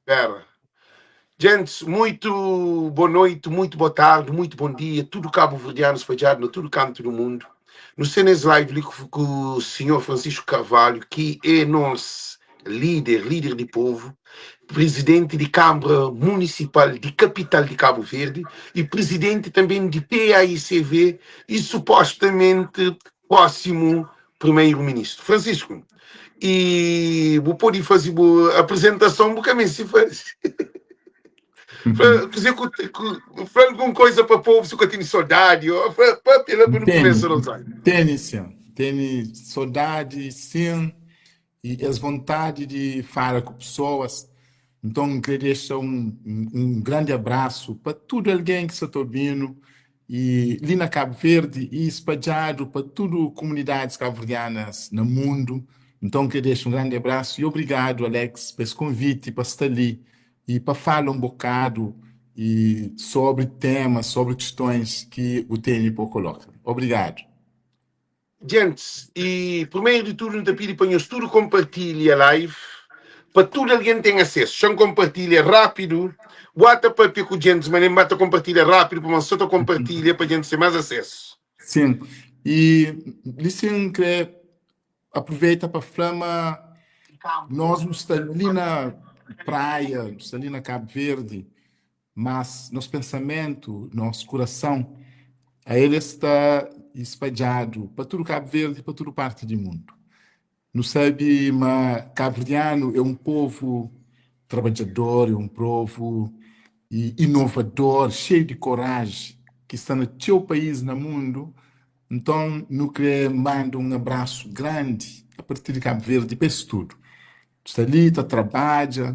Pera. Gents, muito boa noite, muito boa tarde, muito bom dia, tudo cabo-verdiano espalhado no tudo canto do mundo. No CNS Live ali com, com o senhor Francisco Carvalho, que é nosso líder, líder de povo, presidente de Câmara Municipal de Capital de Cabo Verde e presidente também de PAICV e supostamente próximo primeiro-ministro. Francisco, e bu pode fazer bu apresentação, bu ka meste faze. Fla, kuze ku, ku, fla algum coisa pa povo se ku tene saudade, ou fla, papia lá pa nu começa Tene, nos live. tene sim, tene sodade sim e es vontade de fala ku pessoas. Nton, N kre dexa un, un grandi abrasu pa tudu algen ki sta ta obi-nu i li na Kabu Verdi i spadjadu pa tudu komunidadis kabuverdianas na mundu. Nton, N kre dexa un grandi abrasu i obrigadu, Alex, pa es konviti pa sta li i pa fala un bokadu i sobri temas, sobri kistons ki bu tene pa koloka. Obrigadu. Gentis, i primeiro di tudu N ta pidi pa nhos tudu konpartilha live pa tudu algen ten asesu. Xa-m konpartilha rápidu. Bu ata papia ku gentis, ma nen ba ta konpartilha rápidu pamodi so ta konpartilha pa gentis ten más asesu. Sin, i li sin N kre aproveita pa fla ma nos nu sta li na Praia, nu sta li na Kabu Verdi, Mas nos pensamentu, nos kurason, a el sta spadjadu pa tudu Kabu Verdi, pa tudu parti di mundu. Nu sabe ma kabuverdianu é un povu trabadjador, é un povu inovador, xeiu di koraji, ki sta na txeu país na mundu. Nton, nu kre manda un abrasu grandi a partir di Kabu Verdi pa es tudu. Nu sta li ta trabadja,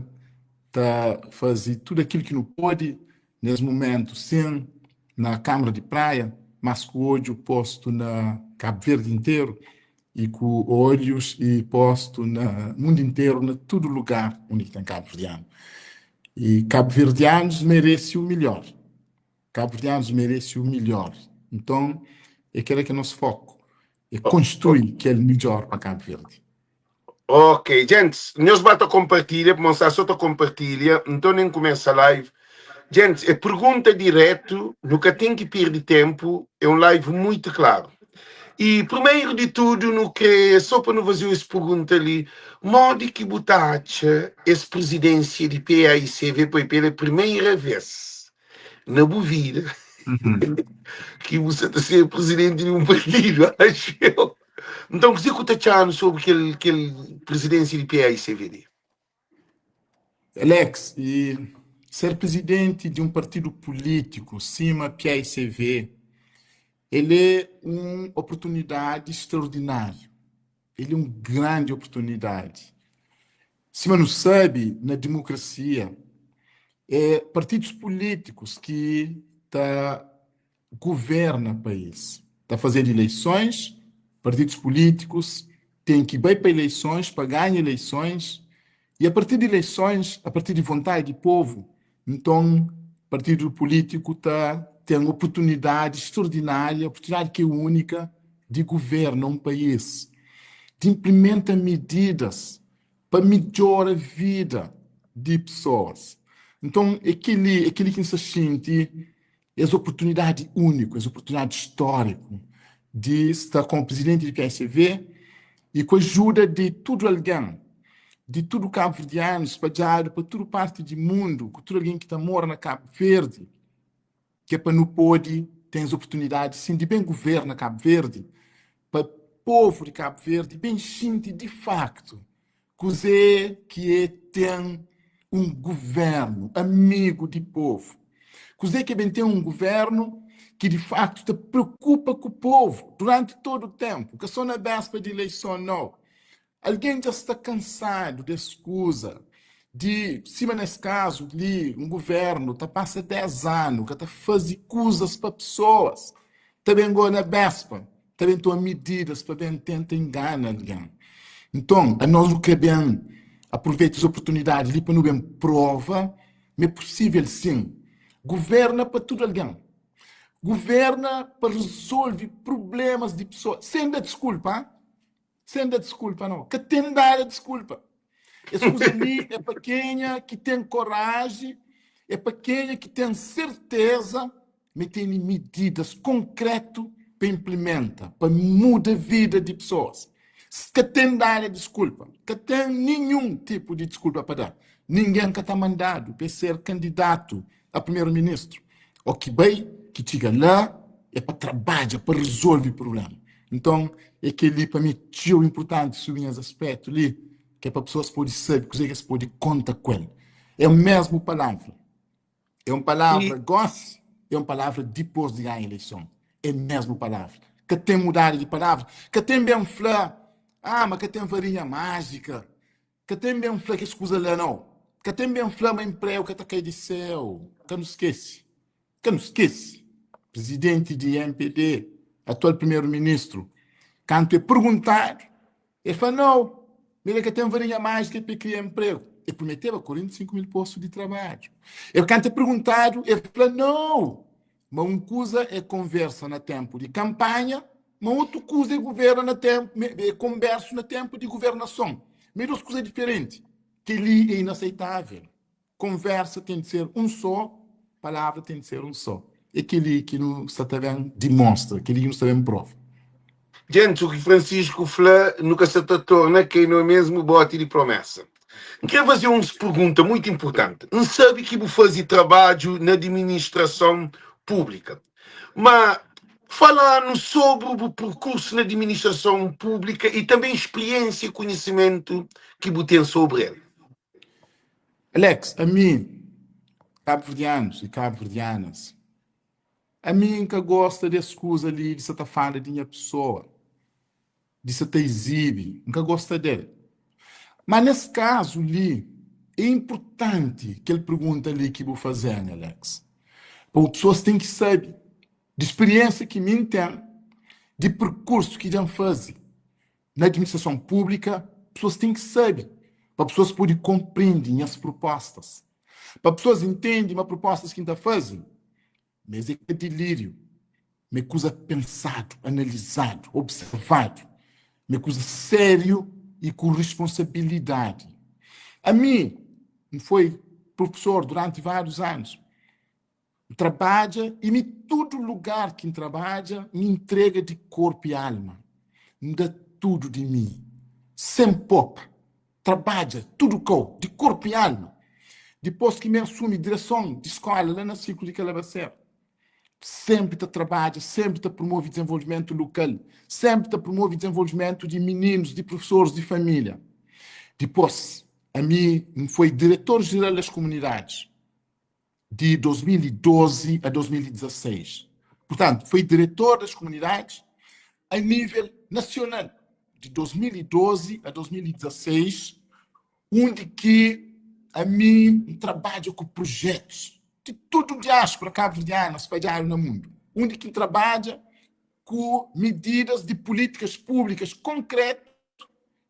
ta faze tudu akil ki nu pode nes mumentu, sin na Kamara di Praia, mas ku odju postu na Kabu Verdi interu i ku odjus i postu na mundu interu, na tudu lugar undi ki ten kabuverdianu. I kabuverdianus merese u milhor. Kabuverdianus merese u milhor. Nton, é kela ki é nos foku, é konstrui kel midjor pa Kabu Verdi. Ok, gents, nhos ba ta konpartilha, pamodi sta so ta konpartilha, nton nem kumesa live. Gents, é pergunta diretu, nu ka ten ki perde tempu, é un live muito klaru. E primeiro di tudu nu kre, so pa nu faze-u es pergunta li, modi ki bu ta atxa es presidênsia di PAICV poi pela primeira vez na bu vida ki bu sa ta ser presidenti di un partidu, acho eu. Nton, kuzê ku ta txanu sobri kel, kel presidênsia di PAICVD? Alex, e ser prizidenti di un partidu pulítiku sima PAICV, el é un oportunidadi straordináriu, el é un grandi oportunidadi. Sima nu sabe, na dimokrasia, é partidus pulítikus ki ta governa país. Ta fazedu ileisons, partidus pulítikus ten ki bai pa ileisons pa ganha ileisons i a partir di ileisons, a partir di vontadi di povu, nton partidu pulítiku ta ten oportunidadi straordinária, oportunidadi ki é únika di governa un país, di inplimenta mididas pa midjora vida di pesoas. Nton é kel-li, é kel-li ki N sta xinti Es oportunidadi úniku, es oportunidadi stóriku di sta komu prizidenti di PSV i ku ajuda di tudu algen, di tudu kabuverdianus spadjadu pa tudu parti di mundu, ku tudu algen ki ta mora na Kabu Verdi, ki é pa nu pode ten es oportunidadi sin di ben governa Kabu Verdi, pa povu di Kabu Verdi ben xinti di faktu Kuzê ki é ten un govérnu amigu di povu? Kuzê ki é ben ten un govérnu ki di faktu ta preokupa ku povu duranti tudu ténpu, ka sô na béspa di ileison? Nau. Algen dja sta kansadu des kuza di, sima nes kazu li, un govérnu ta pasa 10 anu ka ta faze kuzas pa pesoas, ta ben gó na béspa ta ben toma mididas pa ben tenta ingana algen. Nton, anos nu krê ben aproveita es oportunidadi li pa nu ben prova ma é pusível sin governa pa tudu algen, governa pa rezolve prublémas di pesoas sen da diskulpa, sen da diskulpa nau, ka ten dada diskulpa. Es kuza li é pa kenha ki ten koraji, é pa kenha ki ten serteza ma el tene mididas konkretu pa inplimenta, pa muda vida di pesoas. Ka ten dada diskulpa, ka ten ninhun tipu di diskulpa pa da. Ningen ka ta mandadu pa e ser kandidatu a primeru-ministru. O ki bai, ki txiga la, é pa trabadja, pa rizolve prubléma. Nton, é kel-li pa mi é txeu inpurtanti sublinha es aspétu li, ki é pa pesoas pode sabe kuzê ki es pode konta ku el. É mésmu palavra. É un palavra gósi, é un palavra dipôs di ganha ileison. É mésmu palavra. Ka ten mudada di palavra. Ka ten ben fla, ah, ma ka ten varinha májika. Ka ten ben fla kes kuza la, nau. Ka ten ben fla ma inpregu ka ta kai di séu. Ka nu skese. Ka nu skese. Prizidenti di MPD, atual primeru-ministru, kantu é perguntadu, el fla, nau, ma el ka ten varinha májika pa el kria inpregu. El prometeba 45 mil postu di trabadju. El kantu é perguntadu, el fla, nau, ma un kuza é konversa na ténpu di kanpanha, Ma otu kuza é governa na ténpu, é konbersu na ténpu di governason. Ma é dos kuza diferenti. Kel-li é inaseitável. Konversa ten di ser un sô, palavra ten di ser un sô. É kel-li ki nu sta ta ben dimonstra, kel-li ki nu sta ben prova. Djenti, u ki Francisco fla, nu ka sta ta torna kai no mesmu boti di promesa. N kre faze uns pergunta muitu inpurtanti. N sabe ki bu faze trabadju na adiministrason públika. Ma fala-nu sobri bu perkursu na adiministrason públika i tanbê spriénsia i konhisimentu ki bu ten sobri el. Alex, ami, kabuverdianus i kabuverdianas, ami N ka gosta des kuza li di sa ta fala di nha pesoa. di sa ta izibi, N ka gosta del. Má nes kazu li, é inpurtanti kel pergunta li ki bu faze-m, Alex. Pamodi pesoas ten ki sabe di spiriénsia ki mi N ten, di perkursu ki dja N faze na administrason públika, pesoas ten ki sabe pa pesoas pode konprende nhas prupóstas, pa pesoas intende ma prupóstas ki N ta faze Ma es é ka dilíriu, ma é kuza pensadu, analizadu, observadu, ma é kuza sériu i ku responsabilidadi. Ami, N foi profesor duranti várius anus. N trabadja i mi tudu lugar ki N trabadja, N intrega di korpu i alma. N da tudu di mi, sen popa. Trabadja tudu kau, di korpu i alma. Dipôs ki mi asumi direson di skóla la na Sirkulu di Kalabasera, sénpri ta trabadja, sénpri ta promove dizenvolvimentu lukal, sénpri ta promove dizenvolvimentu di mininus, di profesoris, di família. Dipôs, ami N foi diretor jeral das komunidadis. di 2012 a 2016. Portanto, foi diretor das comunidades a nível nacional, de 2012 a 2016, onde que a mim trabalho com projetos de tudo diáspora cabo-verdiana espalhado no mundo, onde que trabalha com medidas de políticas públicas concretas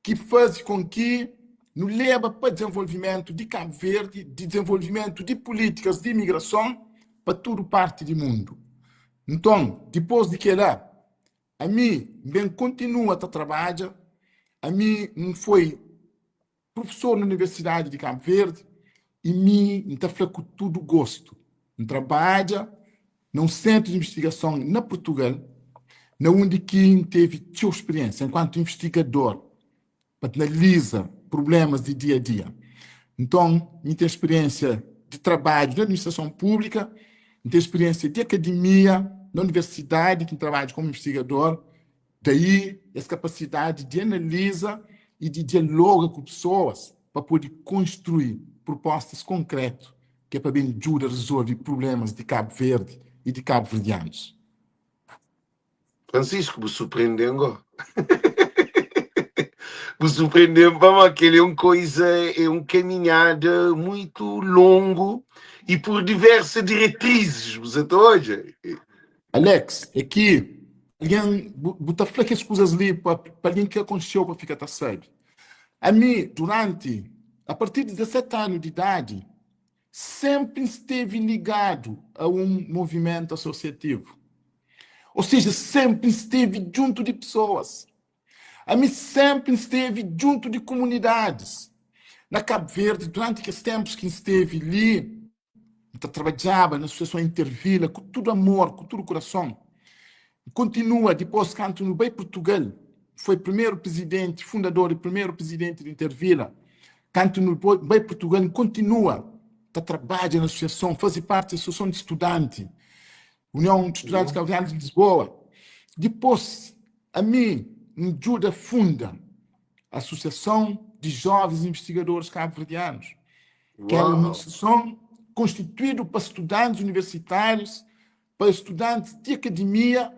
ki faze kon ki nu leba pa dizenvolvimentu di Kabu Verdi, di dizenvolvimentu di pulítikas di imigrason pa tudu parti di mundu. Nton, dipôs di kel-la, ami N ben kontinua ta trabadja, ami N foi Profesor na Universidadi di Kabu Verdi i mi N ta fla ku tudu gostu, N trabadja na un sentru di invistigason na Purtugal, na undi ki N tevi txeu spiriénsia enkuantu invistigador pa analiza prublémas di dia-a-dia. Nton, mi ten spiriénsia di trabadju na administrason públika, N ten spiriénsia di akademia na universidadi ki N trabadja komu invistigador, Daí es kapasidadi di analiza i di dialoga ku pesoas pa pode konstrui prupóstas konkrétu ki é pa ben djuda rezolve prublémas di Kabu Verdi i di kabuverdianus. Francisco, bu surpreende-m go. Bu surpreende-m pamodi kel é un koiza, é un kaminhada muitu longu i pur diversa diretrizes, bu sa ta odja? Alex, é ki algen, bu, bu ta fla kes kuzas li pa, pa algen ki ka konxe-u pa fika ta sabe. Ami, duranti, a partir di 17 anu di idadi, sénpri N stevi ligadu a un movimentu asosiativu. Ô seja, sénpri N stevi djuntu di pesoas. Ami sénpri N stevi djuntu di kumunidadis. Na Kabu Verdi, duranti kes ténpus ki N stevi li, N ta trabadjaba na Asosiason Intervila ku tudu amor, ku tudu kurason. N kontinua dipôs kantu nu bai Purtugal. N foi primeru prizidenti, fundador i primeru prizidenti di Intervila. Kantu nu bai Purtugal, N kontinua ta trabadja na asosiason, faze parti di asosiason di studanti, Union di Studantis Kabuverdianus di Lisboa. Dipôs, ami N djuda funda Asosiason di Jovens Invistigadoris Kabuverdianus, ki éra un asosiason konstituídu pa studantis universitárius, pa studantis di akademia.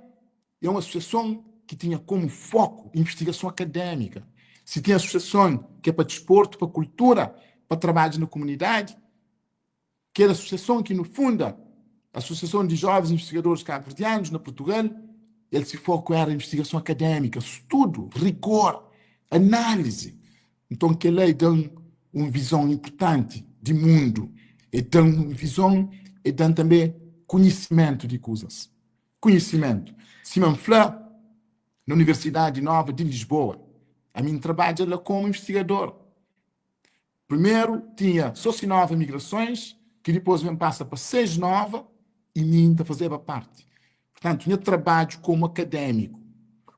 É un asosiason ki tinha komu foku invistigason akadémika. Si tinha asosiason ki é pa disportu, pa kultura, pa trabadju na komunidadi, Kel asosiason ki nu funda, Asosiason di Jovens Investigadores Kabuverdianus na Purtugal, el si foku éra invistigason akadémika, studu, rigor, análizi. Nton kel-la e da-m un vizon inpurtanti di mundu, e da-m un vizon, e da-m tanbe konhisimentu di kuzas. Konhisimentu. Sima N fla, na Universidadi Nova di Lisboa, ami N trabadja la komu invistigador. Primeru tinha Socinova Migrações, ki dipôs ben pasa pa Sesnova i mi N ta fazeba parti. Purtantu, nha trabadju komu akadémiku,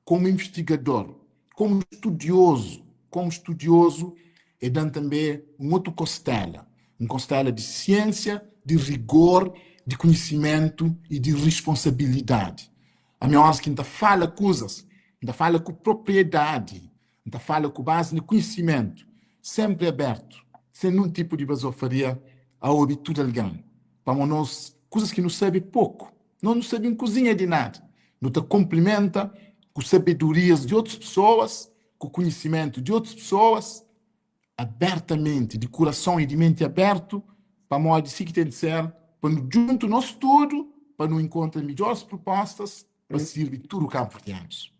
komu invistigador, komu studiozu, komu studiozu, e da-m tanbê un otu kostéla, un kostéla di siénsia, di rigor, di konhisimentu i di risponsabilidadi. Ami óras ki N ta fala kuzas, N ta fala ku propriedadi, N ta fala ku bazi na kunhisimentu, senpri abertu, sen nun tipu di bazofaria, a obi tudu algen. Pamo nos, kuzas ki nu sabe é poku. Nos nu sabe un kuzinha di nada. Nu ta konplimenta ku sabedorias di otus pesoas, ku kunhisimentu di otus pesoas, abertamenti, di kurason i di menti abertu, pamodi si ki ten di ser, pa nu djuntu nos tudu, pa nu inkontra midjoris prupostas pa sirbi tudu kabuverdianus.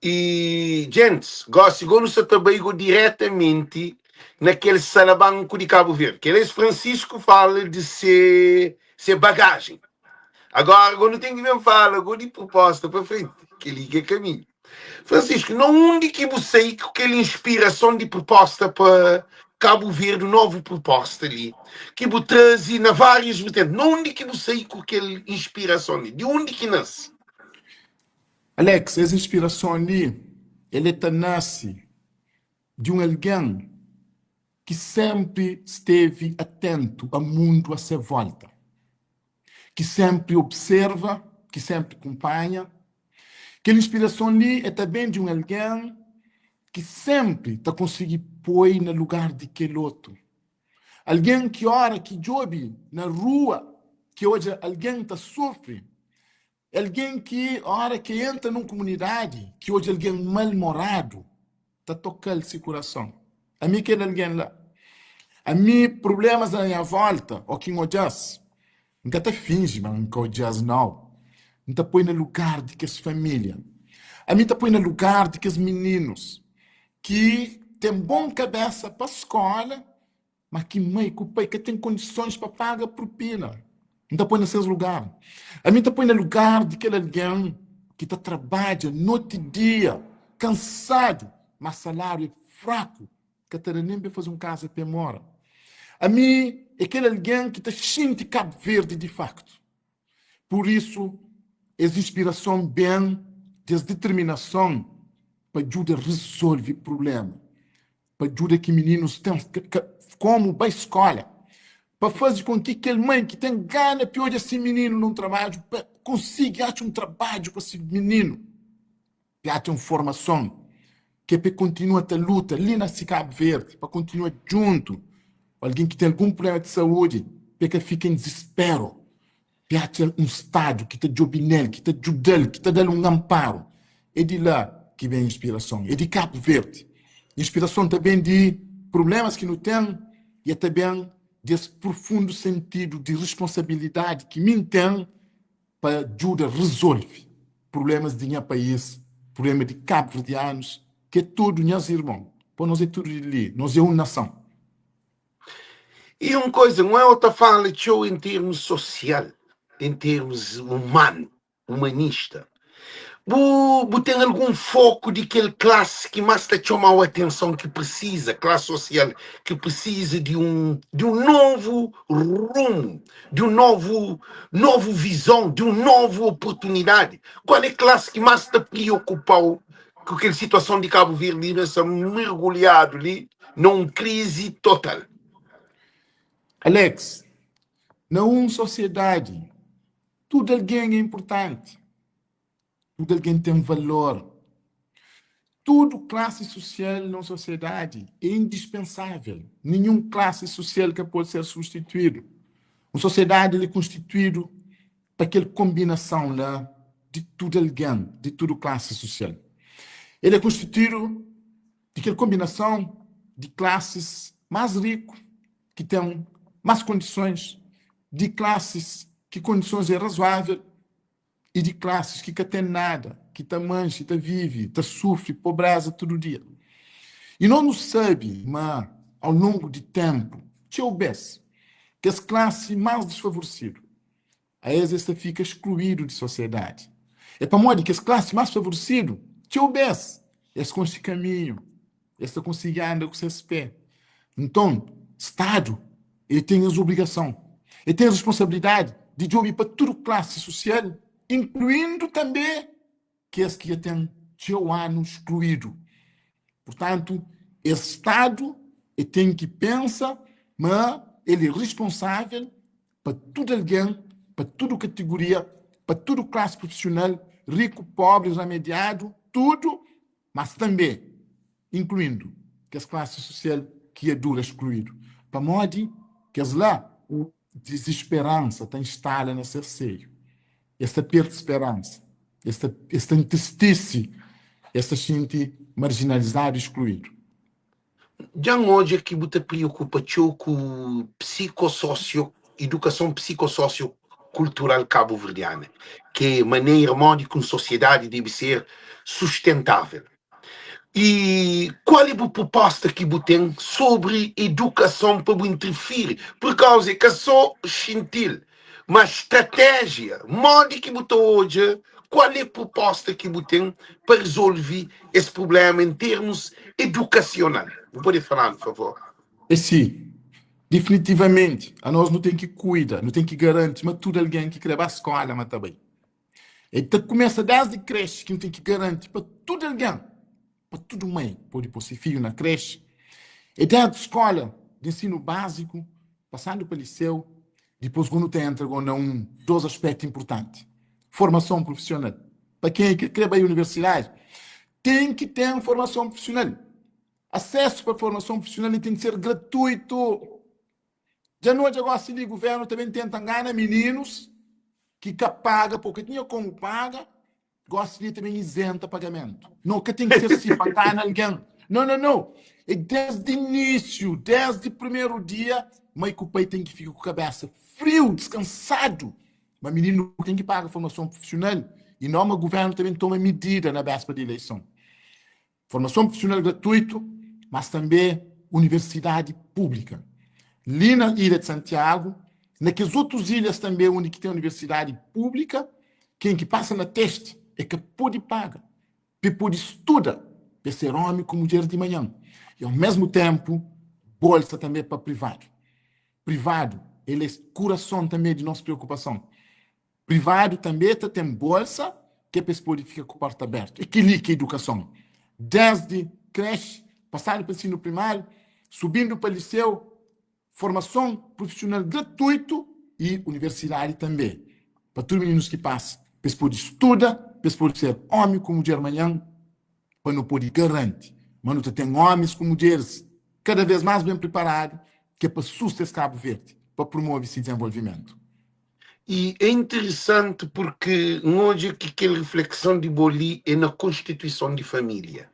I djentis, gosi go nu sa ta bai go diretamenti na kel salabanku di Kabu Verdi. Kel es Francisco fala di se se bagajen. Agora go nu ten ki ben fala go di proposta pa frenti. Kel-li ki é kaminhu. Francisco, na undi ki bu sai ku kel inspirason di proposta pa Kabu Verdi, novu proposta li ki bu traze na várias vertentes? Na undi ki bu sai ku kel inspirason li? Di undi ki nase? Alex, es inspirason li, el é ta nase di un algen ki senpri stevi atentu a mundu a se volta, ki senpri observa, ki senpri kunpanha. Kel inspirason li é ta ben di un algen ki senpri ta konsigi poi na lugar di kel otu. Algen ki ora ki djobe na rua ki odja algen ta sufri, Algen ki ora ki entra nun kumunidadi ki odja algen mal-moradu ta toka-l si kurason. Ami kel algen la. Ami prublémas na nha vólta ô ki N odja-s, N ka ta finji ma N ka odja-s nau. N ta poi na lugar di kes família. Ami ta poi na lugar di kes mininus ki ten bon kabésa pa skóla Ma ki mai ku pai ka ten kondisons pa paga prupina. N ta poi na ses lugar. Ami N ta poi na lugar di kel algen ki ta trabadja noti dia, kansadu, ma salariu é fraku, ka ta da nen pa e faze un kaza pa e mora. Ami é kel algen ki ta xinti Kabu Verdi di faktu. Pur isu, es inspirason ben di es diterminason pa djuda rezolve prubléma, pa djuda ki mininus ten komu bai skóla, pa faze kon ki kel mai ki ten gana pi odja se mininu na un trabadju pa konsigi atxa un trabadju pa se mininu. Pa ten formason ki é pa e kontinua ta luta li na si Kabu Verdi, pa kontinua djuntu ku algen ki ten algun prubléma di saúdi, pa e ka fika en dizisperu, pa e atxa un stadu ki ta djobe nel, ki ta djuda-l, ki ta da-l un anparu. É di la ki ben inspirason, é di Kabu Verdi. Inspirason ta ben di prublémas ki nu ten i e ta ben di es prufundu sentidu di risponsabilidadi ki mi N ten pa djuda rezolve prublemas di nha país, prublema di kabuverdianus, ki é tudu nhas irmon, po nos é tudu di li, nos é un nason. E un koisa, N ôe ta fala txeu en termus sosial, en termus umanu, umanista. Bu, bu ten algun foku di kel klasi ki más ta txoma-u atenson ki presiza, klasi sosial ki presiza di un, di un novu rumu, di un novu, novu vizon, di un novu oportunidadi? Kual é klasi ki más ta priokupa-u ku kel situason di Kabu Verdi li sta mergulhadu li na un krizi total? Alex, na un sosiedadi Tudu algen é inpurtanti. Tudu algen ten valor. Tudu klasi susial na un sosiedadi é indispensável. Ninhun klasi susial ka pode ser substituídu. Un sosiedadi el é konstituídu pa kel konbinason la di tudu algen, di tudu klasi susial. El é konstituídu di kel konbinason di klasis más riku ki ten más kondisons, di klasis ki kondisons é razoável i di klasis ki ka ten nada, ki ta manxe, ta vive, ta sufri pobréza tudu dia. I nos nu sabe ma au longu di ténpu, txeu bês, kes klasi más disfavoresidu, aes es ta fika skluídu di sosiedadi. É pamodi kes klasi más favoresidu, txeu bês, es konxe kaminhu, es ta konsigi anda ku ses pé. Nton, Stadu, el ten es obrigason, el ten responsabilidadi di djobe pa tudu klasi sosial, inkluindu tanbê kes ki dja ten txeu anu skluídu. Purtantu, es Stadu e ten ki pensa ma el é responsável pa tudu algen, pa tudu kategoria, pa tudu klasi profisional, riku, pobri, ramediadu, tudu, mas tanbe inkluindu kes klasi susial ki dja dura skluídu, pamodi kes la dizisperansa ta instala na ses seiu. Es ta perde speransa, es ta es ta entristise, es ta xinti marjinalizadu i skluídu. Dja N odja ki bu ta priokupa txeu ku psikososio, idukason psikososio kultural kabuverdiana, ki é manera modi ki un sosiedadi debe ser sustentável. I kual é bu proposta ki bu ten sobri edukason pa bu interfiri? Pur kauza é ka so xinti-l, ma stratéjia, modi ki bu ta odja, kual é proposta ki bu ten pa rezolvi es prublema en termus edukasional? Bu pode fala-nu, favor? É si, difinitivamenti, anos nu ten ki kuida, nu ten ki garanti ma tudu algen ki kre ba skola ma ta bai. El ta kumesa désdi krexe ki nu ten ki garanti pa tudu algen, pa tudu mai pode pô se fidju na krexe. É désdi skóla di ensinu báziku, pasandu pa liseu, dipôs go nu ta entra go na un dos aspétu inpurtanti, formason prufisional. Pa kenha ki krê bai universidadi, ten ki ten formason prufisional. Asésu pa formason prufisional el ten ki ser gratuitu. Dja nu odja gosi li guvernu ta ben tenta ngana mininus ki ka paga po ka tinha komu paga, gosi li ta ben izenta pagamentu. No ka ten ki ser si pa ngana algen. No no no, é desdi inisiu, desdi primeru dia mai ku pai ten ki fika ku kabesa friu, diskansadu ma mininu ten ki paga formason prufisional i no ma guvernu ta ben toma midida na bespa di ileison. Formason prufisional gratuitu, mas tanbe universidadi públika. Li na ilha di Santiagu, na kes otus ilhas tanbe undi ki ten universidadi públika, ken ki pasa na testi e ka pode paga pa e pode studa pa e ser omi ku mudjer di manhan i au mesmu tenpu bolsa tanbe pa privadu. Privadu el é kurason tanbe di nos priokupason. Privadu tanbe ta ten bolsa ki é pa es pode fika ku porta abertu. É kel-li ki é idukason. Désdi krexe, pasadu pa ensinu primáriu, subindu pa liseu, formason prufisional gratuitu i universidadi tanbe pa tudu mininus ki pasa, pa es pode studa, pa es pode ser ómi ku mudjer manhan, pa nu pode garanti ma nu ta ten ómis ku mudjeris kada vês más ben priparadu ki é pa susta es Kabu Verdi, pa promove se dizenvolvimentu. I é interesanti purki N odja ki kel riflekson di bo li é na konstituison di família.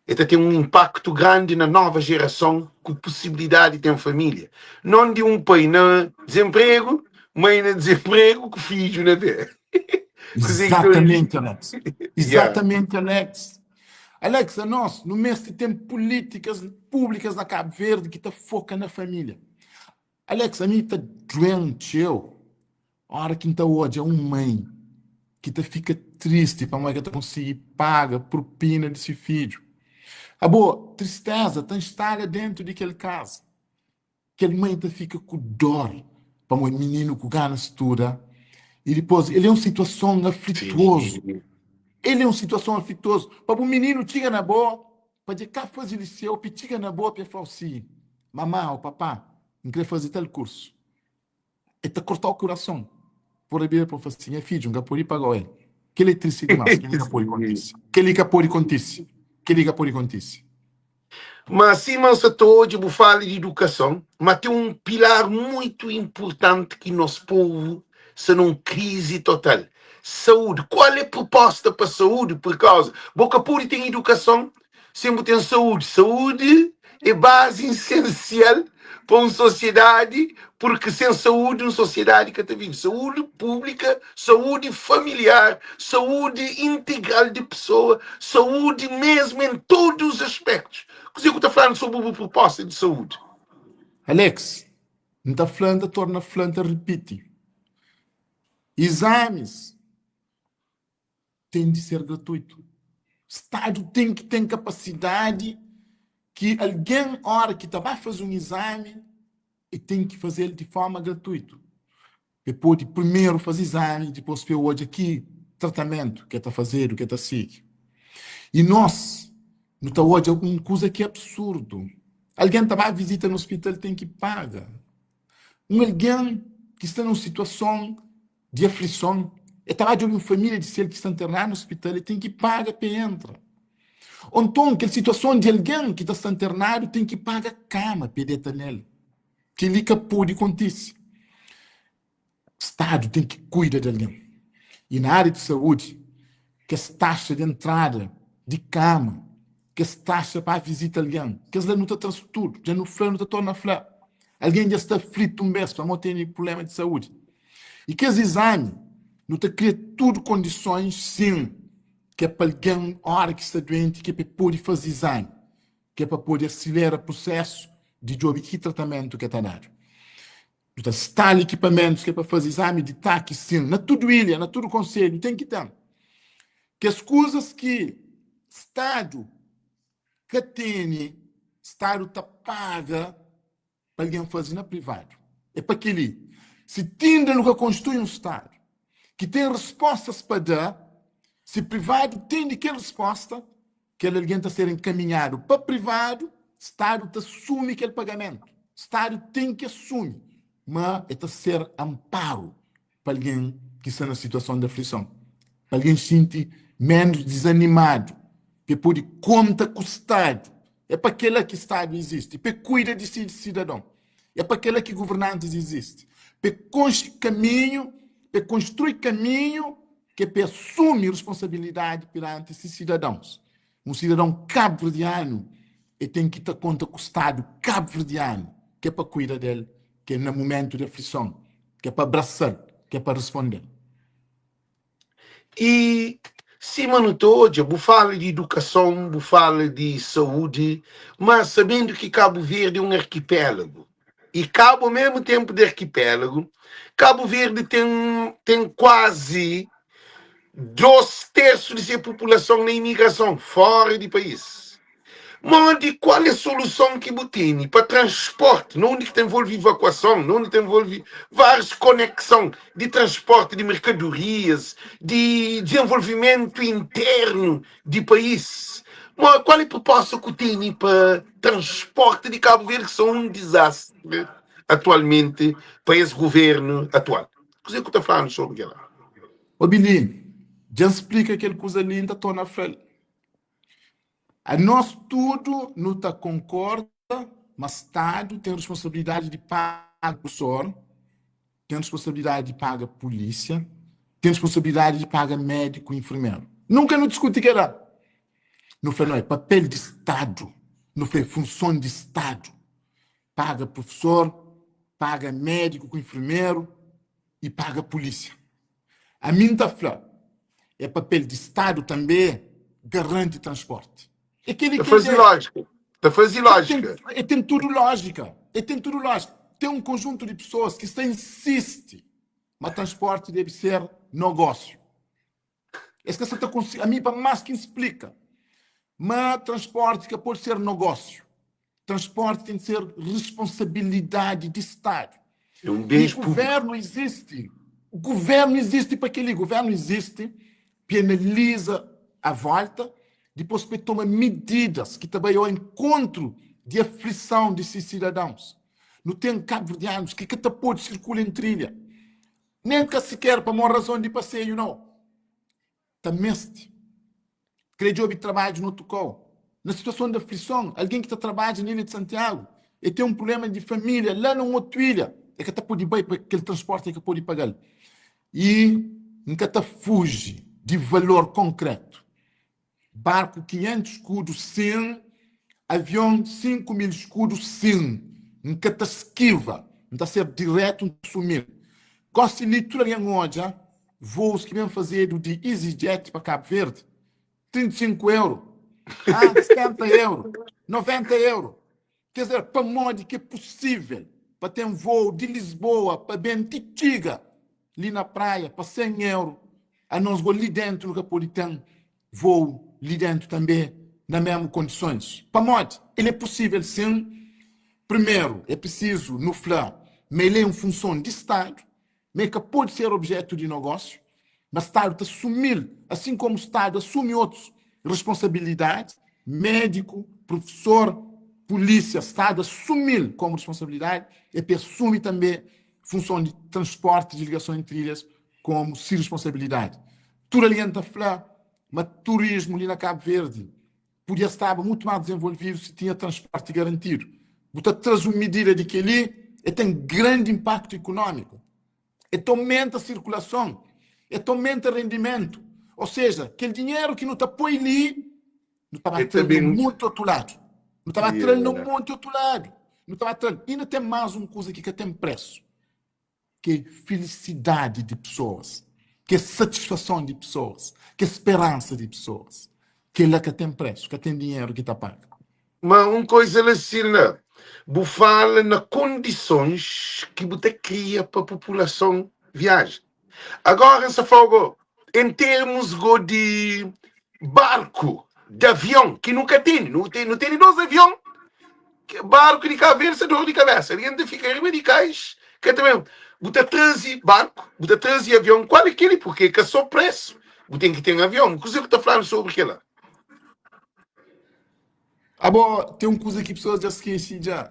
E ta ten un inpaktu grandi na nova jerason ku pusibilidadi di ten família. Non di un pai na dizenpregu, mai na dizenpregu ku fidju na pé. Kuzê ki ta Exatamente, Alex. Yeah. Exatamente, Alex. Alex, anos nu meste ten pulítikas públikas na Kabu Verdi ki ta foka na família. Alex, ami ta duen txeu ora ki N ta odja un mãe. ki ta fika tristi pamodi ka ta konsigi paga propina di se fidju. Abo, tristeza ta instala dentu di kel kaza. Kel mai ta fika ku dor pamodi mininu ku gana studa i dipôs el é un situason aflituozu. El é un situason aflituozu pa bu mininu txiga na bo pa dja ka faze liseu pa e txiga na bo pa e fla-u si, Mamá ô papá, N krê faze tal kursu. E ta korta-u kurason. Pur bira pa fla si, Nha fidju, N ka pode paga-u el. Kel-li é tristi dimás. Kel-li ka pode kontise. Kel-li ka pode kontise. Kel-li ka pode kontise. Ma sima N sa ta odja bu fala di idukason, ma ten un pilar muitu inpurtanti ki nos povu sta na un krizi total, saúdi. Kual é pruposta pa saúdi? Pur kauza bo ka pode ten idukason sen bu ten saúdi. Saúdi é bazi isensial pa un sosiedadi, purki sen saúdi un sosiedadi ka ta vive. Saúdi públika, saúdi familiar, saúdi integral di pesoa, saúdi mesmu en todos os aspectos. Kuzê ku ta fla-nu sobri bu proposta di saúdi? Alex, N ta fla, N ta torna fla, N ta ripiti, izamis ten di ser gratuitu. Stadu ten ki ten kapasidadi ki algen ora ki ta ba faze un izami e ten ki faze-l di forma gratuitu. Pa e pode primeru faze izami dipos pa e odja ki tratamentu ki e ta fazedu, ki e ta sigi. I nos nu ta odja un kuza ki é absurdu. Algen ta ba vizita na ospital ten ki paga. Un algen ki sta na un situason di aflison, e ta ba djobe un família di sel ki sta nternadu na ospital, e ten ki paga pa e entra. Ô nton, kel situason di algen ki ta sta nternadu ten ki paga kama pa e deta nel. Kel-li ka pode kontise. Stadu ten ki kuida di algen. I na ária di saúdi, kes taxa di entrada di kama, kes taxa pa vizita algen, kes la nu ta tra-s tudu. Dja nu fla, nu ta torna fla. Algen dja sta aflitu un bês pamodi tene prubléma di saúdi. I kes izami, nu ta kria tudu kondisons, sin, ki é pa algen, óra ki sta duenti, ki é pa el pode faze izami, ki é pa pode asilera prusésu di djobe ki tratamentu ki el ta dadu. Nu ta stala ekipamentus ki é pa faze izami di taki, sin, na tudu ilha, na tudu konselhu, ten ki ten. Kes kuzas ki stadu ka tene, stadu ta paga pa algen faze na privadu. É pa kel-li, si tinda nu ka konstrui un stadu ki ten respostas pa da, si privadu ten di kel resposta, kel algen ta ser enkaminhadu pa privadu, stadu ta asumi kel pagamentu. Stadu ten ki asumi ma el ta ser anparu pa algen ki sta na situason di aflison, pa algen xinti ménus dizanimadu, pa el pode konta ku stadu. É pa kel-la ki stadu izisti, pa el kuida di si sidadon. É pa kel-la ki governantis izisti, pa el konxe kaminhu, pa el konstrui kaminhu ki é pa el asumi responsabilidadi peranti si sidadons. Un sidadon kabuverdianu el ten ki ta konta ku stadu kabuverdianu ki é pa kuida del, ki é na mumentu di aflison, ki é pa abrasa-l, ki é pa responde-l. I sima nu ta odja, bu fala di idukason, bu fala di saúdi, ma sabendu ki Kabu Verdi é un arkipélagu i Kabu ao mesmu tenpu di arkipélagu, Kabu Verdi ten ten kuazi dos tersu di se populason na imigrason, fora di país. Modi, kual é soluson ki bu tene pa transporti, na undi ki ta envolve ivakuason, na undi ta envolve várius konekson di transporti di merkadorias, di dizenvolvimentu internu di país? Mo, kual é proposta ku tene pa transporti di Kabu Verdi ki sta un dizastri atualmenti pa es guvernu atual? Kuzê ku ta fla-nu sobri kel-la? Obi li, dja N splika kel kuza li, N ta torna fla-l. Anos tudu nu ta konkorda ma Stadu ten responsabilidadi di paga profesor, ten responsabilidadi di paga pulísia, ten responsabilidadi di paga médiku i infermeru. Nunka nu diskuti kel-la. Nu fla, no, é papel di Stadu, nu fla é funson di Stadu paga profesor, paga médiku ku infermeru i paga pulísia. Ami N ta fla, é papel di Stadu tanbe garanti transporti. É kel-li Ta ki é faze ideia. lójika. Ta faze É ten, lójika. é ten tudu lójika. É ten tudu lójika. Ten un konjuntu di pesoas ki sta insisti ma transporti debe ser nogósiu. Es ka sa ta konsigi, ami pa más ki N splika ma transporti ka pode ser nogósiu. Transporti ten ki ser responsabilidadi di Stadu. É un I bens públiku. guvernu izisti, guvernu izisti pa kel-li, guvernu izisti pa analiza a volta, dipôs pa e toma mididas ki ta bai ao enkontru di aflison di si sidadãus. Nu ten kabuverdianus ki ka ta pode sirkula entri ilha, nen ka siker pamodi razon di paseiu, nau. Ta meste. Kre djobe trabadju na otu kau. Na situason di aflison, algen ki ta trabadja na ilha di Santiagu, e ten un prubléma di família la na un otu ilha, e ka ta pode bai pa kel transporti, e ka pode paga-l. I N ka ta fuji di valor konkrétu. Barku 500 skudu, sin. Avion 5000 skudu, sin. N ka ta skiva, N ta ser dirétu, N ta asumi-l. Gósi li, tudu algen odja Voos ki ben fazedu di EasyJet pa Kabu Verdi, 35 euro, ah, 70 euro, 90 euro. Quer dizer, pamodi ki é pusível pa ten voo di Lisboa pa ben ti txiga li na praia pa 100 euro, anos go li dentu nu ka pode ten voo li dentu tanbe na mesmu kondisons? Pamodi el é pusível sin. Primeru, é prisizu nu fla ma el é un funson di Stadu. ma el ka pode ser objetu di nogósiu, ma Stadu ta asumi-l, asin komu Stadu asumi otus responsabilidadi, médiku, prufesor, pulísia, Stadu asumi-l komu responsabilidadi, é pa el asumi tanbe funson di transporti di ligason entri ilhas komu si responsabilidadi. Tudu algen ta fla ma turismu li na Kabu Verdi Podia staba mutu más dizenvolvidu si tinha transporti garantidu. Bu ta traze un midida di kel-li, el ten grandi inpaktu ikunómiku. El ta omenta sirkulason, el ta omenta rendimentu. Ô seja, kel dinheru ki nu ta poi li, nu ta ba El ta tra-l na un ben. monti otu ladu. Nu ta ba tra-l na un Yeah. monti otu ladu. Nu ta ba tra-l. Inda ten más un kuza ki ka ten présu. Ki é filisidadi di pesoas, ki é satisfason di pesoas, ki é speransa di pesoas. Kel-la ka ten présu, ka ten dinheru ki ta paga. Ma un koisa la sin la, bu fala na kondisons ki bu ta kria pa populason viaja. Agora N sa fala go, en termus go di barku, di avion, ki nu ka tene, nu tene, nu tene dos avion, Barku di Kabu Verdi sta dor di kabesa. Algen ta fika riba di kais, ka ta ben. Bu ta traze barku, bu ta traze avion. Kual é keli? Purke ka so presu, bu ten ki ten avion. Kuze ku ta flanu sobri kela? Abo, ten un kuza ki pesoas dja skese dja.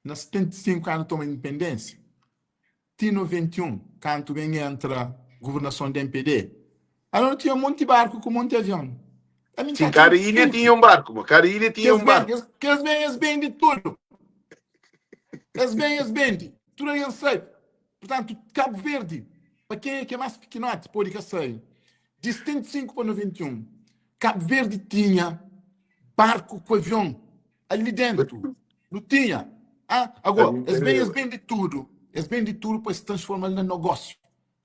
Na 75 kantu toma indipendênsia, Ti 91, kantu ben entra guvernason di MPD, ala nu tinha monti barku ku monti avion. Ami N Sin, ta atxa kada ilha tinha tudu. un barku, ma kada ilha tinha Kes un ben, barku. kes, kes ben es bendi tudu. Es ben es bendi. Tudu algen sai. Purtantu, Kabu Verdi, pa kenha ki é más pikinoti pode ka sai. Di 75 pa 91, Kabu Verdi tinha barku ku avion Ali dentu nu tinha ah, agora es ben es bende tudu, es bende tudu pa es transforma-l na nogósiu.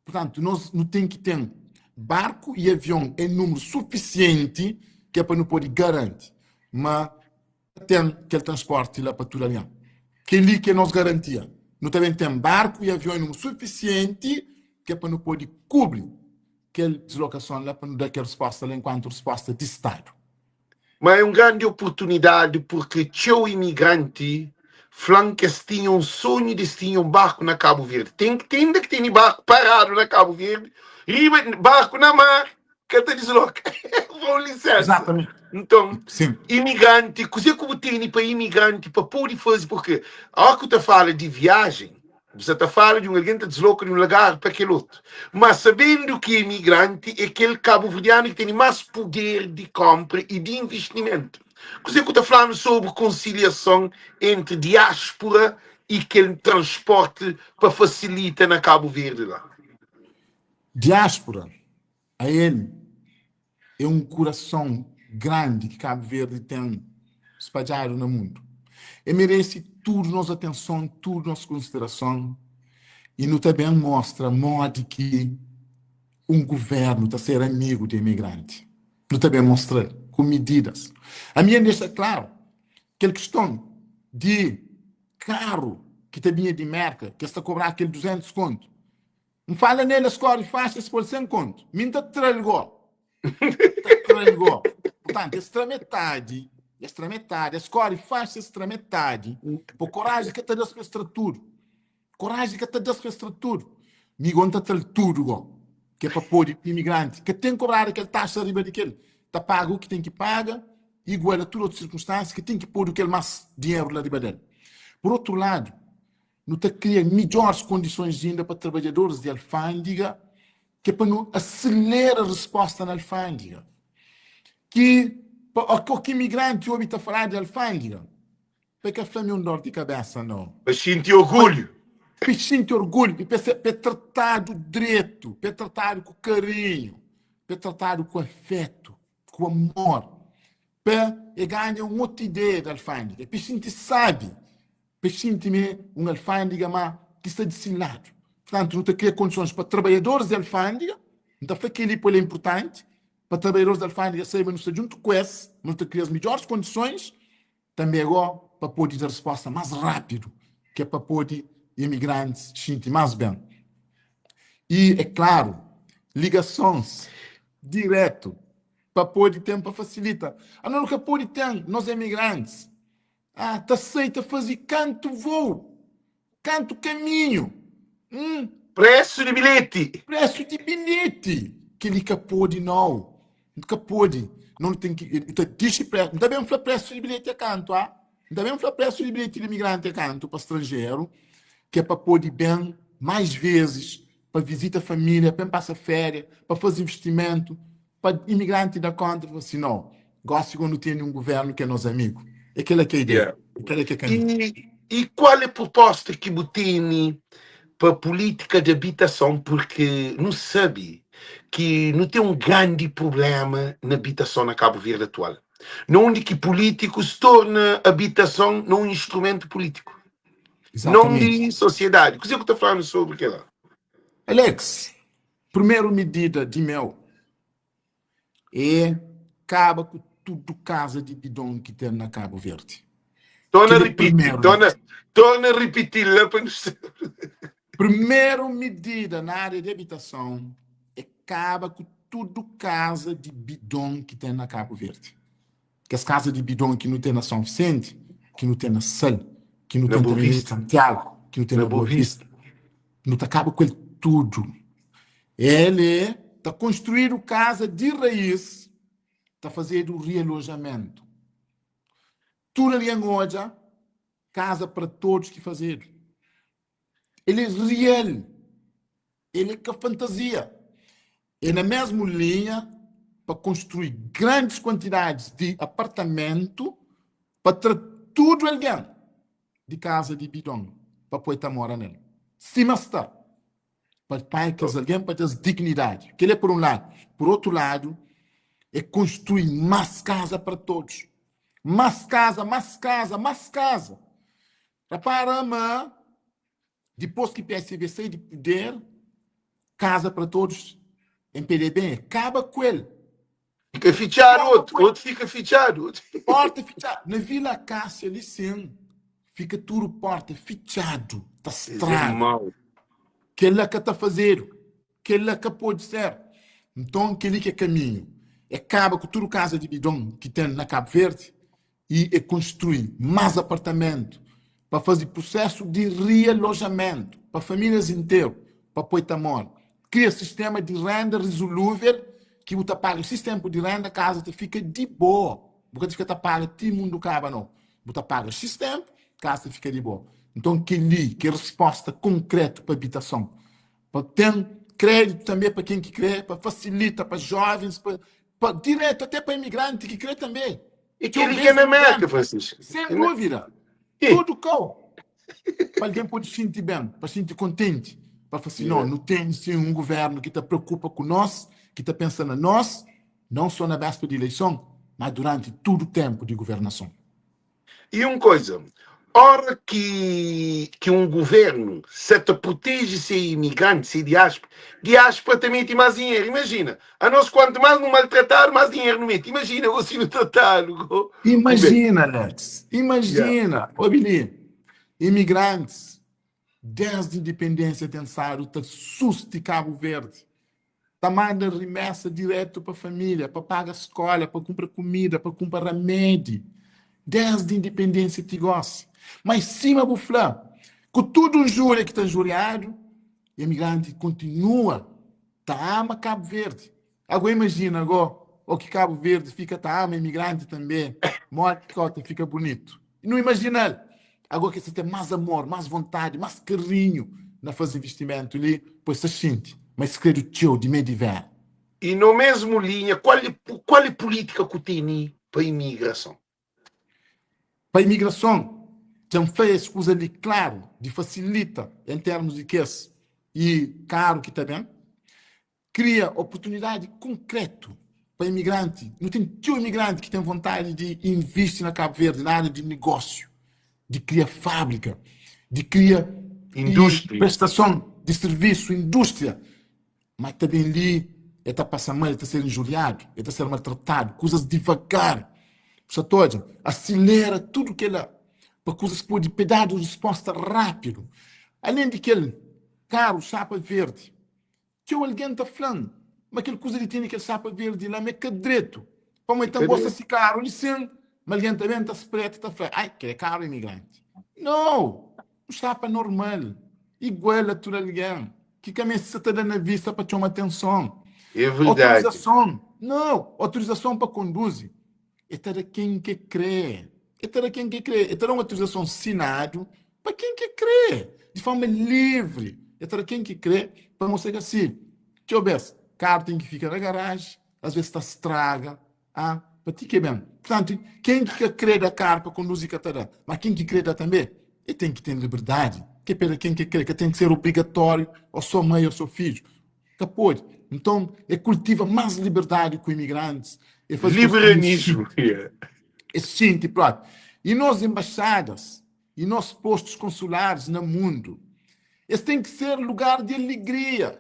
Purtantu, nos nu ten ki ten barku i avion en númeru sufisienti ki é pa nu pode garanti ma ten kel transporti la pa tudu algen. Kel-li ki é nos garantia. Nu ta ben ten barku i avion en númeru sufisienti ki é pa nu pode kubri kel dislokason la pa nu da kel resposta la enkuantu resposta di Stadu. Ma é un grandi oportunidadi purki txeu imigranti fla-m ki es tinha un sonhu di es tinha un barku na Kabu Verdi. Ten ki ten inda ki tene barku paradu na Kabu Verdi, riba barku na mar ka ta disloka. Vau lisensa. Exatamente. Nton, Sim. imigranti, kuzê ku bu tene pa imigranti pa pode faze? Purki óra ku ta fala di viajen, Bu sa ta fala di un algen ta disloka di un lugar pa kel otu. Ma sabendu ki imigranti é kel kabuverdianu ki tene más puder di konpra i di investimentu. Kuzê ku ta fla-nu sobri konsiliason entri diáspura i kel transporti pa fasilita na Kabu Verdi la? Diáspura, ael É un kurason grandi ki Kabu Verdi ten spadjadu na mundu. E merese tudu nos atenson, tudu nos konsiderason i nu ta ben mostra modi ki un guvernu ta ser amigu di imigranti. Nu ta ben mostra-l ku mididas. Ami N dexa klaru kel kiston di karu ki ta binha di Merka, ki es ta kobraba kel 200 kontu. N fala nel, es kóre faxi, es pô-l sen kontu. Mi N ta tra-l gó. N ta tra-l gó. Purtantu, es tra metadi, es tra metadi, es kóre faxi, es tra metadi. Po koraji ka ta da-s pa es tra tudu. Koraji ka ta da-s pa es tra tudu. Mi gó N ta tra-l tudu gó. Ki é pa pode imigranti ka ten kobradu kel taxa riba di kel. Ta paga u ki ten ki paga, igual a tudu otu sirkunstansia, ka ten ki podu kel más dinheru la riba del. Pur otu ladu, Nu ta kria midjóris kondisons inda pa trabadjadoris di alfândiga, ki é pa nu aselera resposta na alfândiga. Ki pa o ki imigranti obi ta faladu di alfândiga, pa e ka fla mi é un dor di kabésa, nau. Pa xinti orgulhu. Pa e xinti orgulhu i pa e tratadu dretu, pa e tratadu ku karinhu, pa e tratadu ku afétu, ku amor, pa e ganha un otu ideia di alfândiga, pa e xinti sábi Pa es xinti ma é un alfândega má ki sta di si ladu. Purtantu, nu ta kria kondisons pa trabadjadoris di alfândega. N ta fla kel-li poi el é inpurtanti, pa trabadjadoris di alfândega sabe ma nu sta djuntu ku es, ma nu ta kria es midjóris kondisons, tanbê gó pa pode da respósta más rápidu, ki é pa pode imigrantis xinti más ben. I, é klaru, ligasons dirétu pa pode ten pa fasilita. Anos nu ka pode ten nos imigrantis Ah, ta sai ta faze kantu vou, kantu kaminhu, hum. Presu di bilheti. Presu di bilheti. Kel-li ka pode nau, ka pode. Nu ten ki, nu ta dixi presu, N ta ben fla presu di bilheti é kantu, ah. N ta ben fla presu di bilheti di imigranti é kantu pa stranjeru, ki é pa pode ben mais vezis pa vizita família, pa ben pasa féria, pa faze investimentu. Pa imigranti da konta fla si no, gosi go nu tene un guvernu ki é nos amigu. É kela ki é ideia, Yeah. é kela ki é kaminhu. I, i kual é proposta ki bu tene pa pulítika di abitason? Porque nu sabe ki nu ten un grandi prublema na abitason na Kabu Verdi atual, na undi ki pulítikus torna abitason na un instrumentu pulítiku, non Exatamente. di sosiedadi. Kuzê ku ta fla-nu sobri kela? Alex, Primeru midida di meu é kaba ku tudu kaza di bidon ki ten na Kabu Verdi. Torna Kel é ripiti, primeru. torna, torna ripiti la pa nu sabe. Primeru midida na ária di abitason é kaba ku tudu kaza di bidon ki ten na Kabu Verdi. Kes kaza di bidon ki nu ten na São Vicente, ki nu ten na Sal, ki nu Na ten Boa tanbê na Vista. Santiago, ki nu ten Na na Boa Boa Vista. Vista. Nu ta kaba ku el tudu. El é ta konstruídu kaza di raís, ta fazedu rialojamentu. Tudu algen odja kaza para todos ki fazedu. El é rial, el é ka fantazia. É na mesmu linha pa konstrui grandis kuantidadis di apartamentu pa tra tudu algen di kaza di bidon pa poi ta mora nel sima sta, pa pai kes algen pa da-s dignidadi. Kel-li é pur un ladu. Pur otu ladu, é konstrui más kaza para todos. Más kaza, más kaza, más kaza. Repara ma dipôs ki PSB sai di puder, Casa para Todos, MPDB, kaba ku el. Fika fitxadu Kaba otu, ku el. otu fika fitxadu. Otu. Porta fitxadu. Na Vila Acácia li sin, fika tudu porta fitxadu, ta Es é straga. mau. Kel-la ka ta fazedu. Kel-la ka pode ser. Nton, kel-li ki é kaminhu. É kaba ku tudu kaza di bidon ki ten na Kabu Verdi i é konstrui más apartamentu pa faze prusésu di rialojamentu pa famílias interu pa poi ta mora. Kria sistéma di rénda rizolúvel ki bu ta paga xis ténpu di rénda, kaza ta fika di bo. Bu ka ta fika ta paga ti mundu kaba, nau. Bu ta paga xis ténpu, kaza ta fika di bo. Nton, kel-li ki é respósta konkrétu pa abitason. Pa ten kréditu tanbê pa ken ki krê, pa fasilita pa jóvens, pa, pa diretu até pa imigranti ki krê tanbê. E Txeu kel-li ki bês é na Mérka, imigranti, Francisco. sen É na... dúvida, Ih, tudu kau, pa algen pode xinti ben, pa xinti kontenti, pa fla si, no, yeah. nu ten sin un govérnu ki ta preokupa ku nos, ki ta pensa na nos, non sô na béspa di ileison, má duranti tudu ténpu di governason. I un koza, ora ki ki un guvernu sa ta proteje se imigranti, se diáspora, diáspora ta mete más dinheru. Imajina, anos kuantu más nu maltratadu, más dinheru nu mete. Imajina go si nu tratadu go ku ben. Imajina, Alex, Yeah. imajina, obi li, imigrantis. Desdi independência ten stadu ta susti Cabo Verde, ta manda rimesa diretu pa família, pa paga skola, pa kunpra kumida, pa kunpra ramedi, desdi independência ti gosi. Mas sima bu fla, ku tudu njúria ki ta njuriadu, emigranti kontinua ta ama Cabo Verde. Ago imajina ago o ki Cabo Verde fika ta ama imigranti tanbe, modi ki kau ta fika bunitu. Nu imajinal ago ki es ta ten mas amor, mas vontadi, mas karinhu na faze investimentu li, po es ta xinti ma es kredu txeu di me divera. I no mesmu linha, kual kual e pulitika ku tene pa imigrason? Pa imigrason, dja N fla es kuza li klaru, di fasilita en termus di kes i karu ki ta ben. Kria oportunidadi konkretu pa imigranti. Nu ten txeu imigranti ki ten vontadi di invisti na Kabu Verdi na ária di negósiu, di kria fábrika, di kria Indústria. prestason di sirvisu, indústria. Ma ta ben li, el ta pasa mal, el ta ser injuriadu, el ta ser maltratadu, kuzas divagar. Bu sa ta odja? Asilera tudu kel-la pa kuzas pode pa dadu resposta rápidu. Alén di kel karu xapa verdi. Txeu algen ta fla-m ma kel kuza di tene kel xapa verdi la ma é ka dretu, pamodi el ta gosta si karu li sin, ma algen ta ben ta spreta ta fla, ai, kel é karu imigranti. No! Un xapa normal, igual a tudu algen, ki ka meste sa ta da na vista pa txoma atenson. É verdadi. Autorizason, no! Autorizason pa konduzi E ta da ken ke kre. E ta da ken ke kre. E ta da un autorizason sinadu pa ken ke kre, di forma livri. E ta da ken ki kre pa mostra ke si. Txeu bes, karu ten ki fika na garaji, as ves ta straga, ah, pa ti ke ben. Purtantu, ken ki ka kre da karu pa konduzi ka ta da, ma ken ki kre da tanbe, e ten ki ten liberdadi ke pe da ken ke kre. Ka ten ki ser obrigatóriu, o so mai o so fidju. Ka pode. Nton, e kultiva más liberdadi ku imigrantis, e faze ku es Liberanismu. Es xinti própi. I nos enbaxadas i nos postus konsularis na mundu, es ten ki ser lugar di aligria.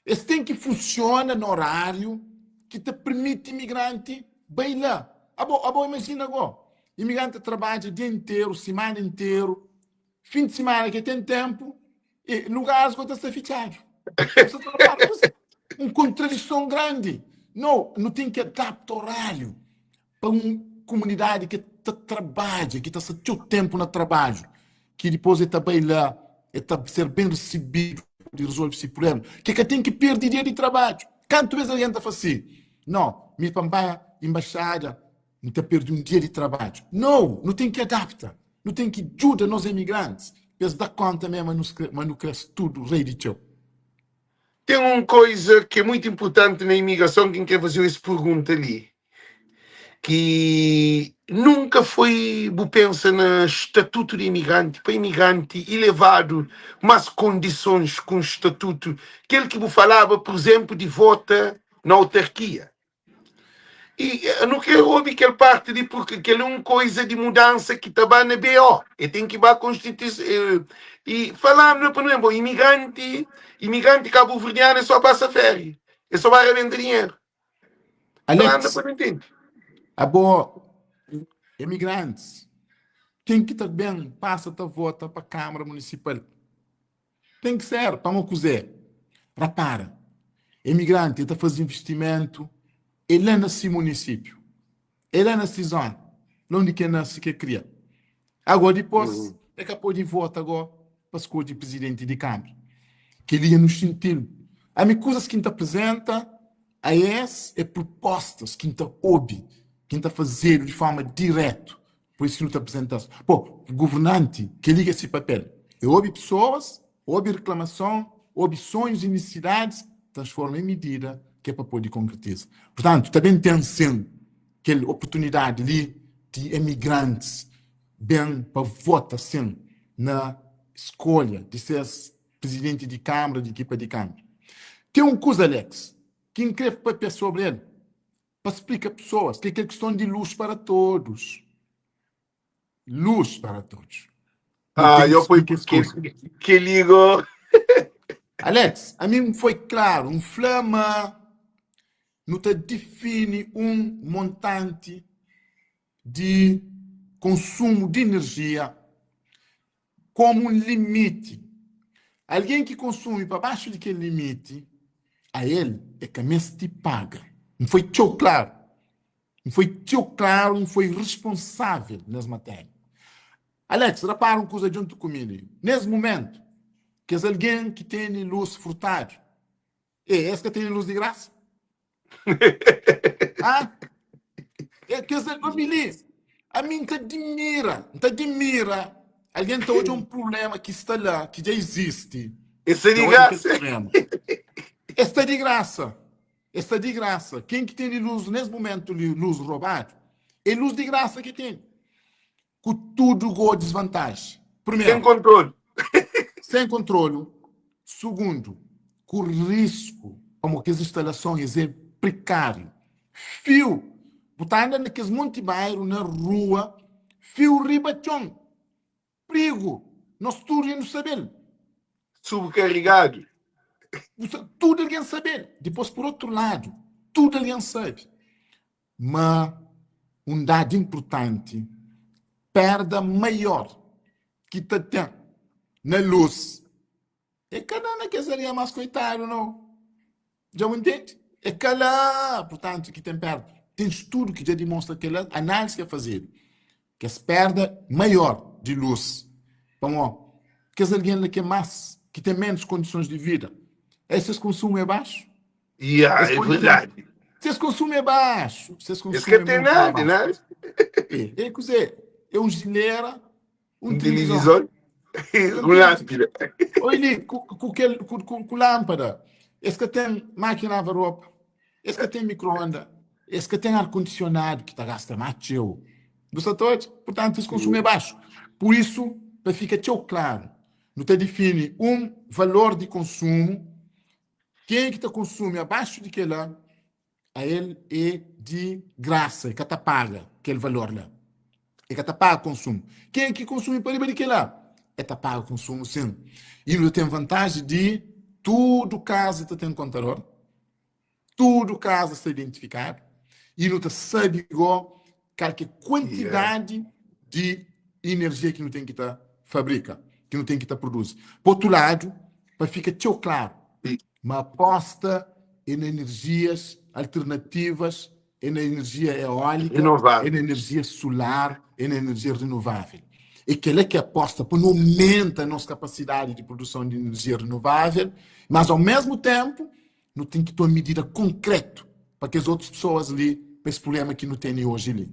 Es ten ki funsiona na oráriu ki ta permiti imigranti bai la. Abo, abo imajina go, imigranti ta trabadja dia interu, simana interu, Fin di simana ke ten tempu e lugares go ta sta fitxadu. Bu sta ta repara kuzê? Un kontradison grandi. No, nu ten ki adapta oráriu pa un komunidadi ki ta trabadja, ki ta sta txeu tempu na trabadju, ki dipôs e ta bai la, e ta ser ben risibidu di rezolve si prublema, ki ka ten ki perdi dia di trabadju. Kantu bes algen ta fla si, No, mi pa N ba embaxada N ta perde un dia di trabadju. No! Nu ten ki adapta. Nu ten ki djuda nos emigrantis pa es da konta mé ma ma nu kre-s tudu rei di txeu. Ten un koiza ki é mutu inpurtanti na imigrason ki N kre faze-u es pergunta li, ki nunka foi bu pensa na statutu di imigranti, pa imigranti ilevadu más kondisons ku un statutu, kel ki bu falaba, pur izenplu, di vota na autarkia. E nu kre obi kel parti li porque kel é un koiza di mudansa ki ta ba na BO. E ten ki ba konstituison e falando pa nu é bo imigranti, imigranti kabuverdianu é só pasa féria, é só ba rabenta dinheru. Falando Alex, pa nu intende. abo imigrantis ken ki ta ben pasa ta vota pa Kamara Munisipal? Ten ki ser, pamo kuzé? Rapara, emigranti e ta faze investimentu e la na si munisipiu, e la na si zona, la undi ke nase, ke kria. Ago dipos e ka pode vota ago pa skodje prizidenti di kamara. Keli dja nu xinti-l. Ami kuzas ki N ta prizenta a es e prupostas ki N ta obi, ki N ta fazedu di forma diretu Pur isu ki nu ta aprizenta-s. Po, governanti, kel-li ki é se papel. É obi pesoas, obi reklamason, obi sonhus i nisisidadis, transforma en midida ki é pa pode konkretiza. Purtantu, ta ben ten, sin, kel oportunidadi li di emigrantis ben pa vota, sin, na skolha di ses prizidenti di Kamara, di ekipa di Kamara. Ten un kuza, Alex, ki N kre papia sobri el. Pa splika pesoas ki é kel kiston di luz para todos. Luz para todos. Nu Ah, ten ki yo poi splika es kel, kuza. kel ligo. Alex, ami N foi klaru, N fla ma nu ta difini un montanti di konsumu di enerjia komu un limiti. Algen ki konsumi pa baxu di kel limiti, a el e ka meste paga. N foi txeu klaru. N foi txeu klaru, N foi responsável nes matéria. Alex, rapara un kuza djuntu ku mi li. Nes mumentu, kes algen ki tene lus furtadu, e es ka tene lus di grasa? Ah? E kes ami li, ami N ta dimira, N ta dimira algen ta odja un prubléma ki sta la, ki dja izisti. E sta Dja di odja kel grasa. prubléma. E sta di grasa. E sta di grasa. Ken ki tene lus nes mumentu li, lus robadu, é lus di grasa ki tene. Ku tudu go disvantaji. Sen Primeru, kontrolu. sen kontrolu. Sugundu, ku risku, pamodi kes instalason es é prekáriu. Fiu, bu ta anda na kes monti bairu, na rua, fiu riba txon. Prigu, nos tudu dja nu sabe-l. Subkarigadu. Bu sa, tudu algen sabe-l. Dipôs, pur otu ladu, tudu algen sabe ma un dadu inpurtanti, perda maior ki ta ten na lus É ka la na kes algen más koitadu, nau. Dja bu ntende? É ka la, purtantu, ki ten perda. Ten studu ki dja dimonstra kel-la, análisi ki fazedu, kes perda maior di lus, pamó kes algen la ki é más, ki ten ménus kondisons di vida, es ses konsumu é baxu. Ya, Es é pode ten. verdadi. Ses konsumu é baxu, ses Es konsumu ka é ten mutu más nada, baxu. nada. É, é kuzê? É un jilera, un Un tilivizon. tilivizon, un lâmpida. Oi li, ku, ku kel, ku, ku, ku lâmpada. Es ka ten mákina lava ropa, es ka ten mikro-onda, es ka ten ar-kondisionadu ki ta gasta má txeu. Bu sta ta odja? Purtantu, es konsumu é baxu. Pur isu, pa fika txeu klaru, nu ta difini un valor di konsumu, kenha ki ta konsumi abaxu di kel-la, A el é di grasa, e ka ta paga kel valor la. E ka ta paga konsumu. Ken ki konsumi pa riba di kel-la, e ta paga konsumu sin. I nu ta ten vantaji di tudu kaza ta ten kontador, tudu kaza sta identifikadu, i nu ta sabe go kal ki é kuantidadi di inerjia ki nu ten ki ta fabrika, ki nu ten ki ta produzi. Pa otu ladu, pa fika txeu klaru, Ma aposta é na energias alternativas, é na energia eólica, é na energia solar, é na energia renovável. É kel-la ki é aposta pa nu aumenta nos kapasidadi di produson di energia renovável, mas ao mesmu ténpu nu ten ki toma medida konkretu pa kes otus pesoas li, pa es prubléma ki nu tene oji li.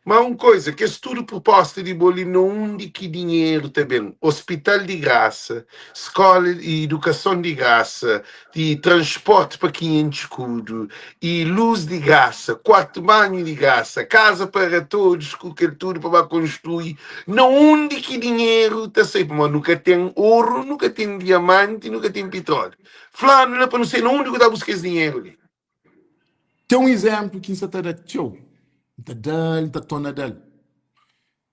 Má un koza, kes tudu pruposta di bo li na undi ki dinheru ta ben? Ospital di grasa, skola i idukason di grasa, i transporti pa 500 skudu, i lus di grasa, kuartu banhu di grasa, kaza para todos ku kel tudu pa ba konstrui, na undi ki dinheru ta sai? Pamodi nu ka ten oru, nu ka ten diamanti, nu ka ten pitróliu. Fla-nu la pa nu sai na undi ku ta buska es dinheru li. Ten un izénplu ki N sta ta da txeu, N ta da-l, N ta torna da-l,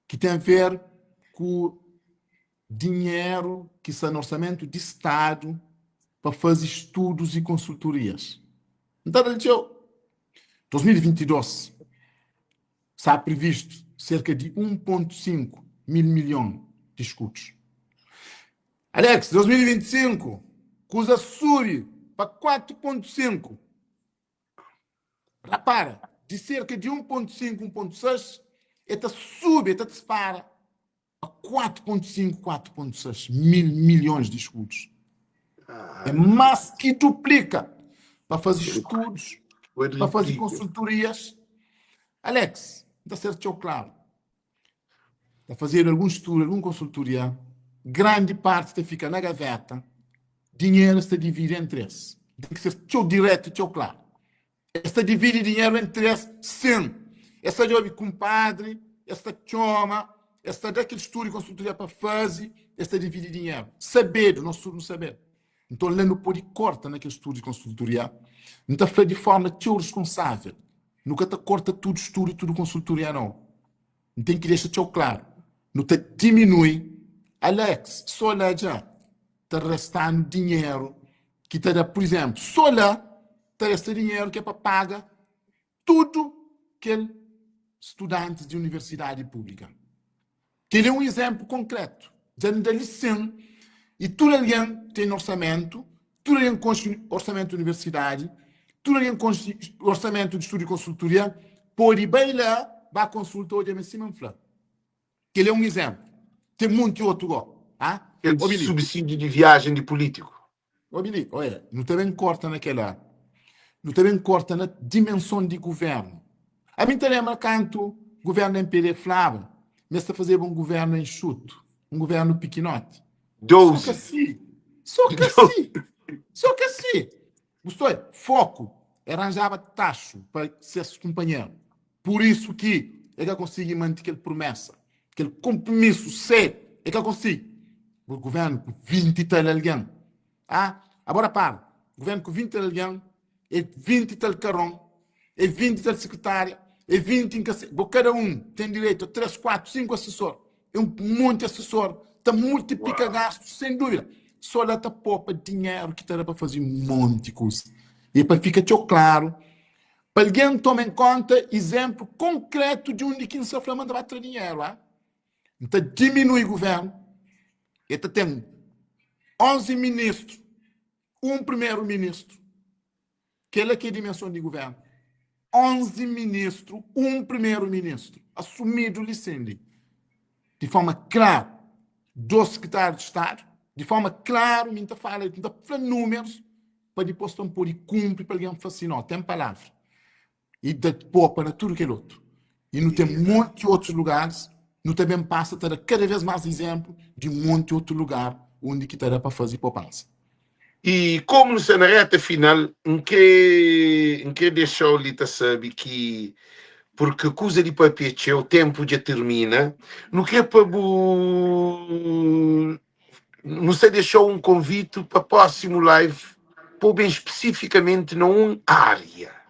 ki ten ver ku dinheru ki sta na orsamentu di Stadu pa faze studus i konsultorias. N ta da-l txeu. 2022, sta privistu serka di 1.5 mil milhon di skudus. Alex, 2025, kuza subi pa 4.5. Rapara, di serka di 1.5, 1.6, e ta subi, e ta dispara pa 4.5, 4.6 mil milhões di escudos. É más ki duplika pa faze estudos, pa faze consultorias. Alex, N ta ser txeu klaru. Ta fazedu algun studu, algun konsultoria, grandi parti ta fika na gaveta, dinheru es ta dividi entri es. Ten ki ser txeu diretu, txeu klaru. Es ta dividi dinheru entri es, sin. Es ta djobe kunpadri, es ta txoma, es ta da kel studu i konsultoria pa faze, es ta dividi dinheru. Sabedu, nos tudu nu sabe. Nton la nu pode korta na kel studu di konsultoria. N ta fla di forma txeu responsável, nu ka ta korta tudu studu i tudu konsultoria nau. N ten ki dexa txeu klaru, nu ta diminui Alex, so la dja ta resta-nu dinheru ki ta da, pur izénplu, so la ta resta dinheru ki é pa paga tudu kel studantis di universidadi públika. Kel é un izénplu konkrétu. Dja N da li sin. I tudu algen ten orsamentu, tudu algen konxe orsamentu di universidadi, tudu algen konxe orsamentu di studu di konsulturia, pode bai la, ba konsulta, odja ma é sima N fla. Kel é un izénplu. Ten monti otu gó. Ah? Kel Obi li. subsídiu di viajen di pulítiku. Obi li. Oia, nu ta ben korta na kel-la. Nu ta ben korta na dimenson di guvérnu. Ami N ta lenbra kantu guvérnu MPD flaba ma es ta fazeba un guvérnu enxutu, un guvérnu pikinoti. Sô ka 12. si. Sô ka si. Sô ka si. Bu sta oia? Foku é ranjaba taxu pa ses kunpanheru. Pur isu ki e ka konsigi manti kel prumesa, kel konprumisu sériu, e ka konsigi. Bu guvernu ku 20 i tal algen, ah, abo rapara, guvernu ku 20 i tal algen, e 20 i tal karon, e 20 i tal sekretária, e 20 i ka se, bo kada un ten direitu a 3, 4, 5 asesor, e un monti asesor, ta multiplika Uau. gastu, sen dúvida. So la ta popa dinheru ki ta da pa faze un monti kuza. E pa fika txeu klaru, Pa algen toma en konta izénplu konkrétu di undi ki N sta fla ma N ta ba tra dinheru, a N ta diminui guvérnu, e ta ten 11 ministru, un primeru ministru. Kel-la ki é dimenson di guvérnu, 11 ministru, un primeru ministru, asumidu li sin li, di forma klaru, dos sekretáriu di Stadu, di forma klaru, mi N ta fala, N ta fla númerus, pa dipôs pa N pode kunpri pa algen fla si no ten palavra i da popa na tudu kel otu. I nu ten monti otus lugaris, nu ta ben pasa ta da kada vez más izénplu di monti otu lugar undi ki ta da pa faze popansa. I komu nu sta na reta final, N kre N kre dexa-u li ta sabe ki purki kuza di papia é txeu, ténpu dja tirmina, nu kre pa bu Nu sta dexa-u un konvitu pa prósimu live pa bu ben spesifikamenti na un ária.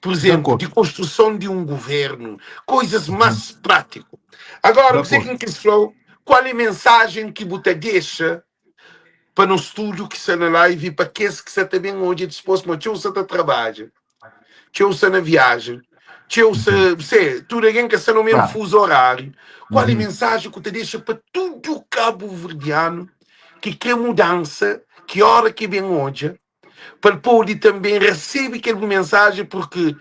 Pur izénplu, di konstruson di un govérnu, koizas más prátiku. Agora, kuzê ki N kris fla-u, kual é mensajen ki bu ta dexa pa nos tudu ki sta na live i pa kes ki sta ta ben odja dispôs, ma txeu sta ta trabadja? Txeu sta na viajen, txeu sta, se, tudu algen ka sta na mesmu fuzu oráriu. Kual é mensajen ku ta dexa pa tudu kabuverdianu ki kre mudansa, ki ora ki ben odja, pa el pode tanbe resebe kel bu mensajen, purki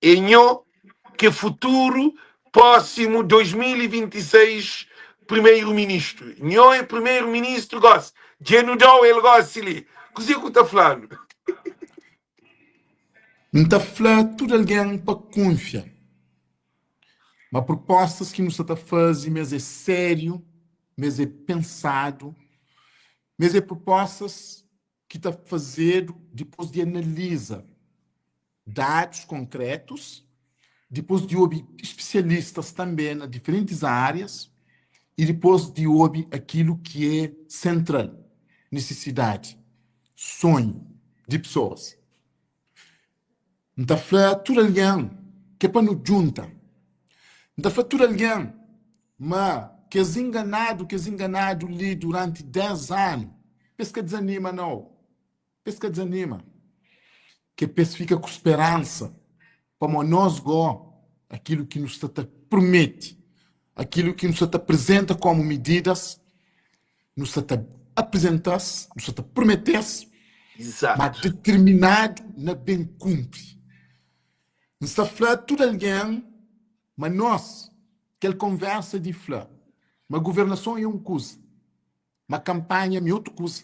é nho ki é futuru prósimu 2026 primeru ministru. Nho é primeru ministru gosi, dja nu dau el gosi li. Kuze ku ta fla-nu? N ta fla tudu algen pa kunfia ma prupostas ki nu sta ta faze ma es é sériu, ma es é pensadu, ma es é prupostas ki ta fazedu dipôs di analiza dadus konkretus, dipôs di obi spisialistas tanbê na diferentis árias i dipôs di obi akilu ki é sentral, nisisidadi. Sonhu di pesoas. N ta fla tudu algen ki é pa nu djunta. N ta fla tudu algen ma kes inganadu, kes inganadu li duranti 10 anu, pa es ka dizanima nau, pa es ka dizanima, ke pa es fika ku speransa, pamodi nos go, akilu ki nu sta ta promete, akilu ki nu sta ta aprizenta komu mididas, Nu sta ta aprizenta-s, nu sta ta promete-s, ma determinadu na ben kunpri. N sta fla tudu algen ma nos, kel konversa di fla ma guvernason é un kuza, ma kanpanha é otu kuza,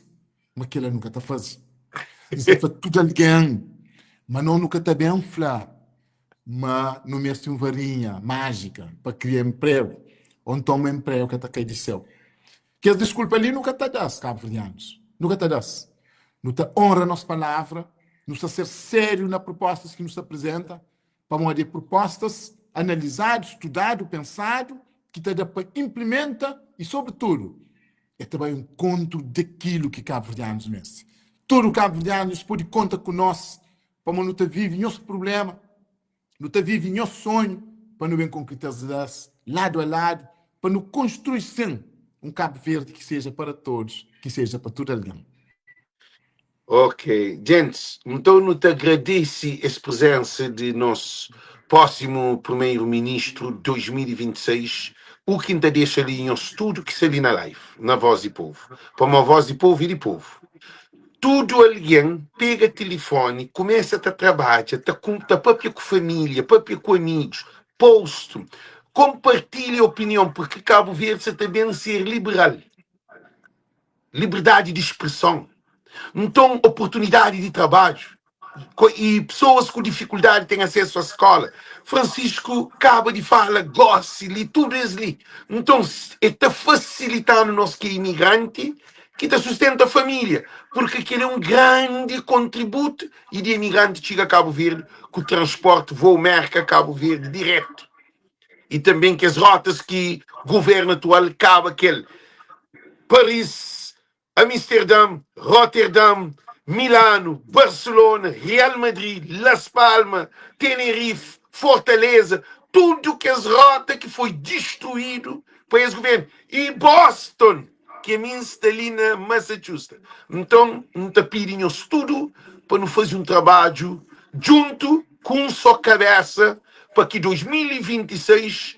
ma kel-la nu ka ta faze. N sta fla tudu algen ma nos nu ka ta ben fla ma nu meste un varinha májika pa kria enpregu, ô nton ma enpregu ka ta kai di séu. Kes diskulpa li nu ka ta da-s, kabuverdianus. Nu ka ta da-s. Nu ta onra nos palavra, nu sta ser sériu na prupóstas ki nu sta aprizenta, pamodi é prupóstas analizadu, studadu, pensadu, ki ta da pa inplimenta i, sobritudu, é ta bai enkontru di kilu ki kabuverdianus meste. Tudu kabuverdianus pode konta ku nos Pamodi nu ta vive nhos prubléma, nu ta vive nhos sonhu pa nu ben konkretiza-s ladu a ladu, pa nu konstrui sin un Kabu Verdi ki seja para todos, ki seja pa tudu algen. Ok, djentis, nton nu ta agradese es prezensa di nos prósimu Primeru Ministru 2026. U ki N ta dexa li nhos tudu ki sta li na live, na Voz di Povu, pamodi Voz di Povu é di povu. Tudu algen pega tilifoni, kumesa ta trabadja, ta ta papia ku família, papia ku amigus, post, konpartilha opinion, purki Kabu Verdi sa ta ben ser liberal. Liberdadi di spreson, nton oportunidadi di trabadju i pesoas ku difikuldadi ten asesu a skola. Francisco kaba di fala gosi li tudu es li. Nton e ta fasilitanu nos ki é imigranti ki ta sustenta família, purki kel é un grandi kontributu i di imigranti txiga Kabu Verdi ku transporti voo Merka Kabu Verdi diretu. I tanben kes rotas ki guvernu atual kaba kel, Paris, Amsterdam, Rotterdam, Milano, Barcelona, Real Madrid, Las Palma, Tenerife, Fortaleza, tudu kes rota ki foi distruídu pa es guvernu. I Boston, ki ami N sta li na Massachusetts. Nton, N ta pidi nhos tudu pa nu faze un trabadju djuntu ku un só kabésa pa ki 2026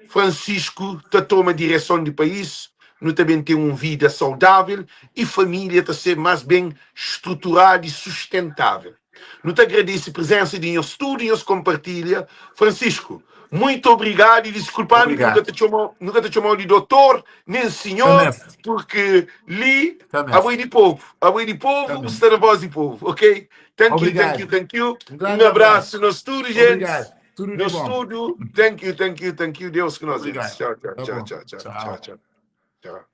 Francisco ta toma direson di país, nu ta ben ten un vida saudável i família ta ser más ben struturadu i sustentável. Nu ta agradese prezensa di nhos tudu i nhos konpartilha. Francisco, muito obrigadu i diskulpa-nu ki nu ka Obrigadu. ta txoma-u, nu ka ta txoma-u di dotor nen Ka sinhor, meste, purki li ka abo meste, é di povu, abo é di ka povu, bu meste. sta na vós di povu, ok? Thank you, thank you, Obrigadu. thank you. Un Un grandi abrasu abrasu. nos tudu, Obrigadu. gentis. Tudu di Nos bon. tudu. Thank you, thank you, thank you. Deus ku nos, gentis. Obrigadu. Tchau, tchau, Tá tchau, bon. tchau, tchau, tchau, Tchau. tchau, tchau.